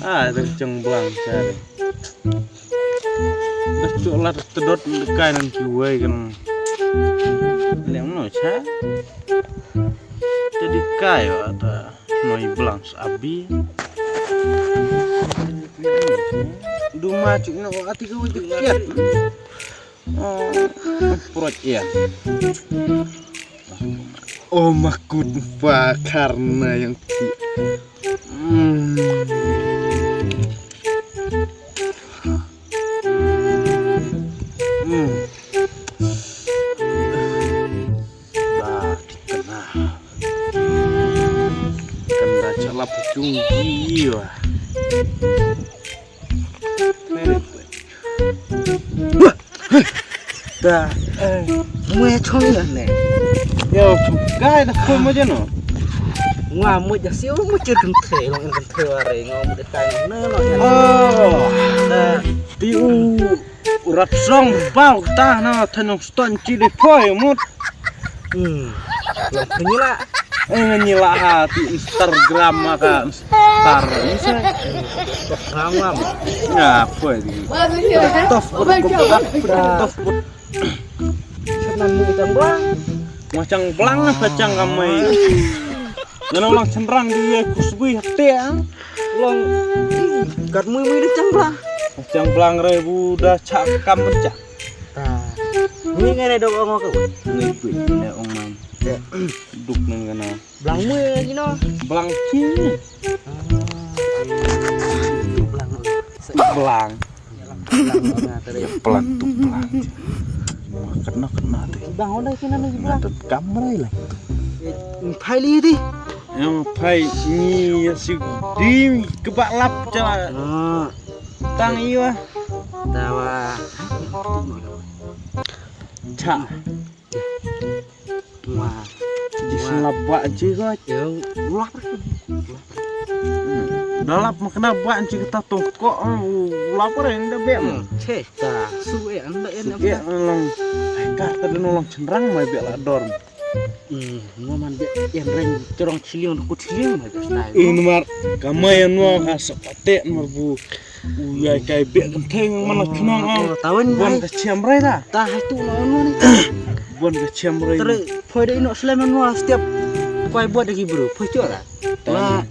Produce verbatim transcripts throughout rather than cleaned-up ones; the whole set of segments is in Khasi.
Ah, da jong blang sa. Da chok la tedot kai nan kiwei kan. Leng no cha. Jadi kai wa ta noi blang sa abi. Duma chuk no ati ko kiat. Oh, prot ya. Oh, makut pa karna yang ki. Hmm. Hmm. Ba kena. Kena chala pucung jiwa. Da. Mwe chong na ne. Yo, chong kai da ko mo jeno. Nga mo ja siu mo chir kan tre long in kan tre ware nga mo de kai na no. Oh. Da. Tiu. Rap song bau ta na thanong ston chi de poi mut. Hmm. Lo nyila. Eh, nyila ha ti Instagram maka star ni sa. Instagram. Ya, poi di. Tof, tof, tof. Sana mu jang blang. Macang blang apa cang kamai. Ngano lang cenrang di kusbui hati ah. Long kat mui mui di cang blang. Cang blang re bu da chak kam pun chak. Ta. Ni ngai ne dok ong ko. Ni pui ne ong man. Duk nang kana. Blang mui ni no. Blang ki. Ah. Tu blang. Blang. Blang na tare. Ya pelan tu pelan. Kena kena tu. Blang udah kena ni blang. Ngat kamrai lah. Phai li di. Yang phai ni ya si di kebak lap chala. Ah. Tang iwa. Tawa. Cha. Wah. Ji sin lap ba ji ko. Yo, lap. Dalap makna ba ji kata tongko lap re nda be. Che ta su e anda en. Su e long. Ka ta den long cenrang mai be la dor. Hmm, mo man be en reng cerong chiliang ku chiliang mai be stai. In mar kamai no ka sa pate mar bu. U yai kai bek kynthei ngan man la khnong. Oh, tawan wan ka chiam rai da. Ta hai tu no no ni. Wan ka chiam rai. Tere phoi da ino slem no step. Koi buat da ki bru. Phoi chok da. Ma.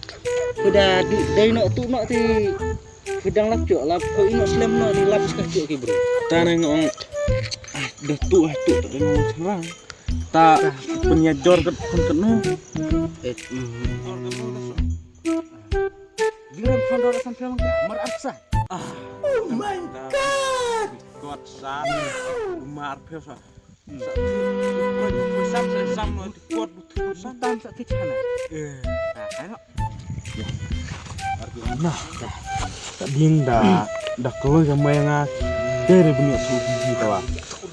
Phoi da di da ino tu no ti. Phoi dang lap chok la phoi ino slem no di lap chok chok ki bru. Ta ne ngong. Ah, da tu hai tu ta da ngong serang. Ta penya jor kat pun kat no. Eh. Gingrem phondor asam film ka mar arsa. Oh my God. God san. Mar arsa. Sam sam sam no ti kot butu san. Tam sa ti chana. Eh. Ano. Na. Ka ding da da kloi ka mai nga. Dere bini su biji tawa.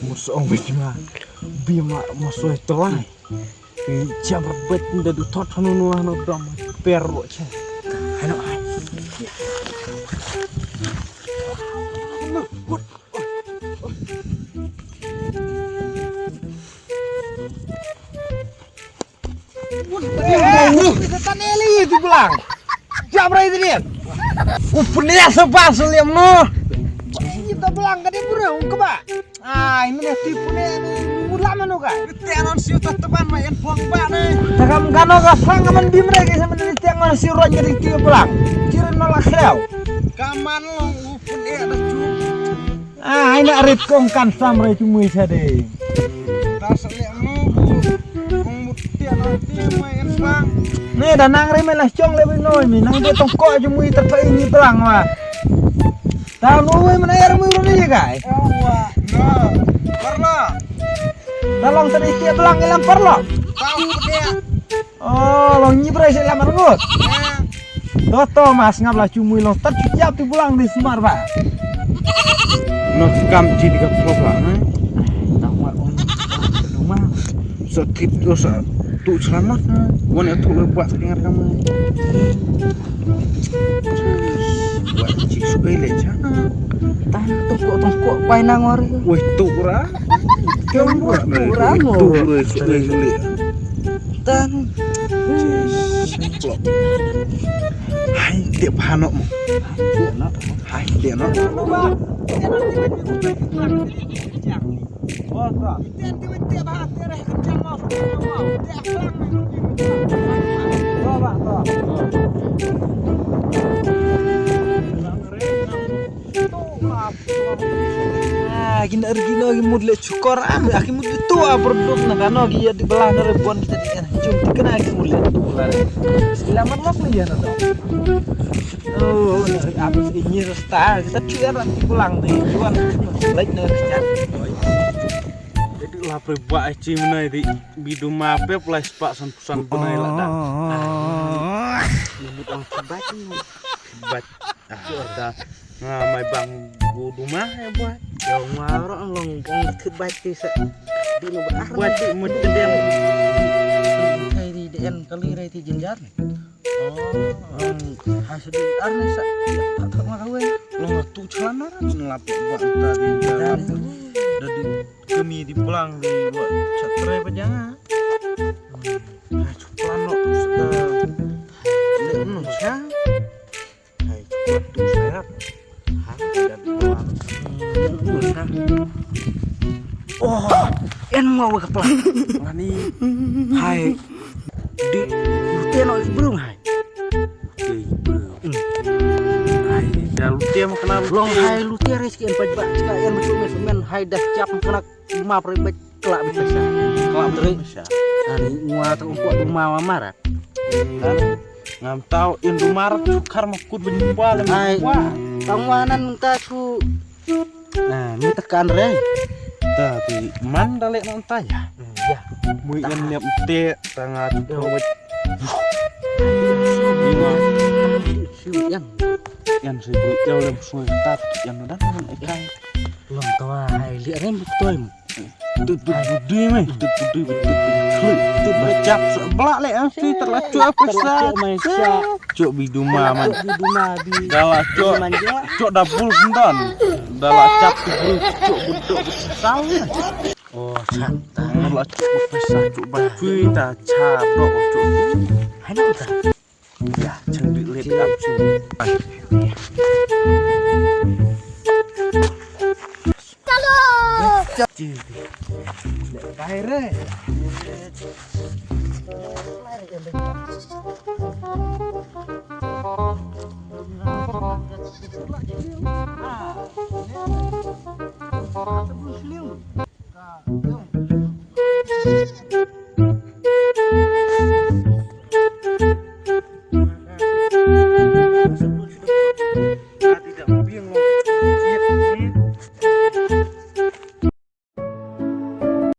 Musu ong biji ma. Bima musu tawa. Jam rebet nda du thot hanu nu hanu dom per ro che. Hanu ai. Tane li tu belang. Jam rai tu dia. Ku penia sebab selim no. Kita belang ka dia bro ka ba. Ai, mene ti pune ni mula mano ka. Te anon siu ta teban ma en phong ba ne. Takam kano ka sang ka man bim re ke sa mene te anon siu roi ke ti pulang. Kiren no la khleu. Kaman long u pun e da chu. Ah, ai na rit kong kan sam re chu mui sa de. Ta sa le no. Kong mut te anon te ma en phong. Ne da nang re me la chong le bi noi mi nang de tong ko chu mui ta thai ni pulang ma. Tao nu wei mana yar mu ni kai. Yawa. Na. Parla. Na long tadi tiap lang ilam parla. Tao dia. Oh, long ni brai sih lamar ngut. Eh. Do to mas ngap la cumui long tat cuciap tu pulang di semar ba. No kam ci di ka plok la, eh. Tao mar on. Rumah. Sa thit lo sa tu selamat. Wan ya tu lo buat ringat kamu. Buat cik sukai le cha. Tan tongkok tongkok pai nang wari. Woi tu ra. Kau buat tu ra mo. Tu ra sukai le. Tan. Cik plok. Hai, tiap hano mo. Hai, tiap no. Ah, kin ar gino ki mut le chukor am, ah, ki mut tu a produk na kano ki ya di belah na rebon kita di kan. Jom ti kena ki mut le tu la re. Sila man lok le ya na do. Oh, na ri apa ini resta kita cuci ran ti pulang ni. Tuan, like na kerja. Jadi lah pre ba ci menai di bidu ma pep lai spak san pusan benai la da. Ni mut ang sebat ni. Bat. Ah, da. Nga mai bang bu duma ya buat. Ya nga ro long bang kit bai ti sa. Di no ba buat ti mut ti dem. Kai di den kali rai ti jinjar. Oh, um, ha sedi ar ni sa. Tak tak ma kawe. Long tu chalana ran lap buat ta di jalan. Dadi kami di pulang di buat chat trai pa janga. Hai, cuplan no. Lek no cha. Hai, cuplan tu saya. Ha, dan pulang. Oh, en mau ke pulang. Ngani. Hai. Di, di no burung hai. Hai, da lutia ma kena lutia. Long hai lutia ris ki en pajba, cika en betul mes men hai da cap ma kena ma pre baj kelak baj pesa. Kelak baj pesa. Ani ngwa tu kuat rumah mamarat. Kan ngam tau in rumah rat cukar ma kut baj pa lem. Hai. Tang wanan ta ku. Nah, ni tekan re. Ta ti man dalek nang ta ya. Ya. Mui en nep te tanga tu. Siu yang. Yang si bru yang lem sui ta yang dan man ekai. Long tawa hai li rem betul. Tut bru dui mai. Tut bru dui tut bru. Tut bru cap sebelah le ah si terlalu apa sa. Mai sa. Cok bi duma man. Bi duma bi. Dala cok. Cok dapur sendan. Dala cap tu bru cok bentuk besar. Oh, santai. Dala cok besar cok bacui ta cap dok cok. Hai nak ta. Ya, cantik lihat aku. Kalau. Bye re.